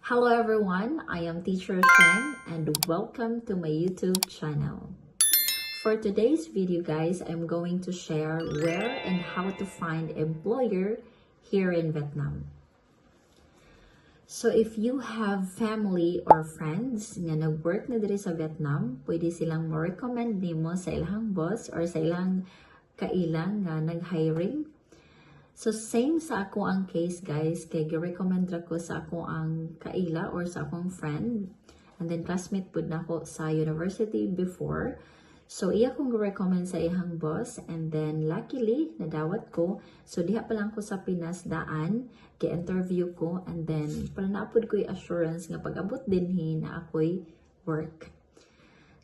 Hello everyone, I am Teacher Sheng and welcome to my YouTube channel. For today's video, guys, I'm going to share where and how to find employer here in Vietnam. So if you have family or friends nga nag-work na diri sa Vietnam, pwede silang mo-recommend nimo sa ilang boss or sa ilang kailang nga nag-hiring. So same sa akoang case, guys, kay gi-recommend ra ko sa akoang kaila or sa akong friend and then classmate pud nako sa university before. So iya kong recommend sa iyang boss and then luckily nadawat ko. So diha pa lang ko sa Pinas daan, gi-interview ko and then para naa pud ko'y assurance nga pag-abot dinhi naa ko'y work.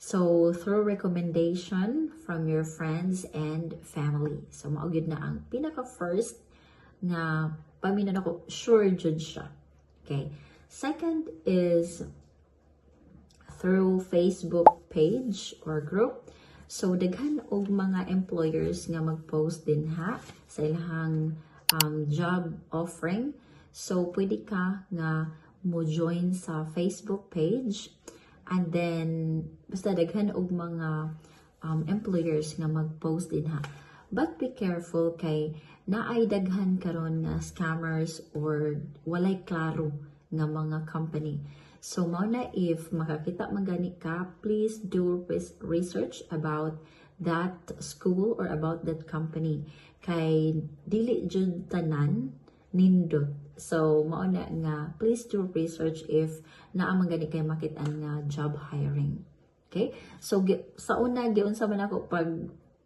So through recommendation from your friends and family. So mao gyud na ang pinaka first nga paminaw nako, sure jud siya. Okay. Second is through Facebook page or group. So daghan og mga employers nga mag-post dinha sa ilang job offering. So pwede ka nga mo join sa Facebook page and then basta daghan og mga employers nga mag-post dinha. But be careful kay naay daghan karon nga scammers or walay klaro nga mga company. So mao na if makakita man gani ka, please do research about that school or about that company. Kay dili jud tanan nindot. So mao na nga please do research if naa man gani kay makit-an nga job hiring. Okay? So sa una, giunsa man ako pag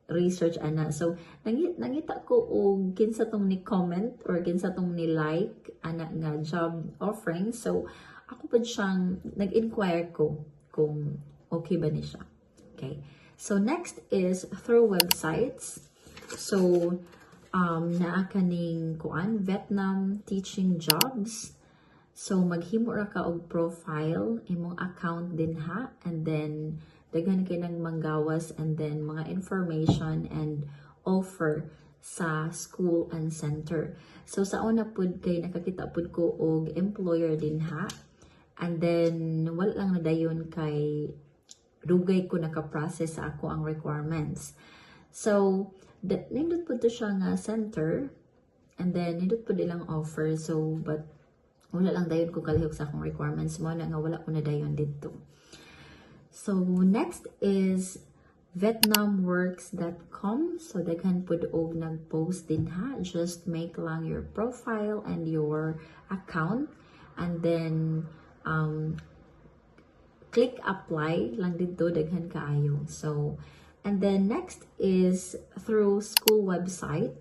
research ana. So nangita ko og kinsa tong ni comment or kinsa tong ni like ana nga job offering. So ako pa siyang nag-inquire ko kung okay ba ni siya. Okay. So next is through websites. So naa kaning kuan, Vietnam teaching jobs. So maghimo ra ka og profile, imong account dinha, and then daghan kay nang manggawas and then mga information and offer sa school and center. So sa una pud kay nakakita pud ko og employer dinha and then wala lang nadayon kay dugay ko naka-process sa akoang requirements. So, nindot pud to siya nga center and then nindot pud ilang offer. So, but wala lang dayon ko kalihok sa akong requirements, mao na nga wala ko na dayon didto. So, next is vietnamworks.com. So, daghan pud og nag-post dinha. Just make lang your profile and your account and then click apply lang didto, daghan kaayo. So, and then next is through school website.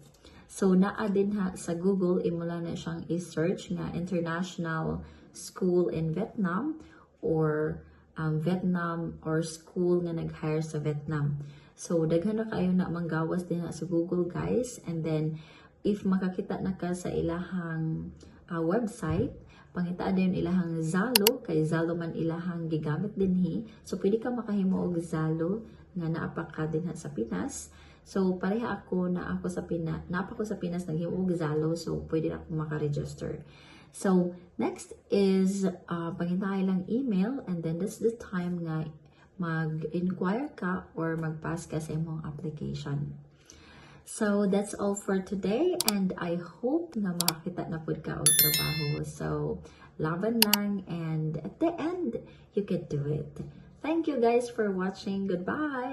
So, naa dinha sa Google, imo lang na siyang i-search nga international school in Vietnam or Vietnam or school nga nag-hire sa Vietnam. So, daghan na kaayo na manggawas dinha sa Google, guys. And then, if makakita na ka sa ilahang website, pangita din ilahang Zalo, kay Zalo man ilahang gigamit dinhi. So, pwede ka makahimo og Zalo nga naa pa ka dinha sa Pinas. So, pareha ako na ako sa Pinas, naa pa ko sa Pinas naghimo og Zalo, so pwede na ako maka-register. So, next is pangita ilang email and then that's the time nga mag-inquire ka or mag-pass ka sa imong application. So, that's all for today and I hope na makakita na pud ka og trabaho. So, laban lang and at the end, you can do it. Thank you guys for watching. Goodbye!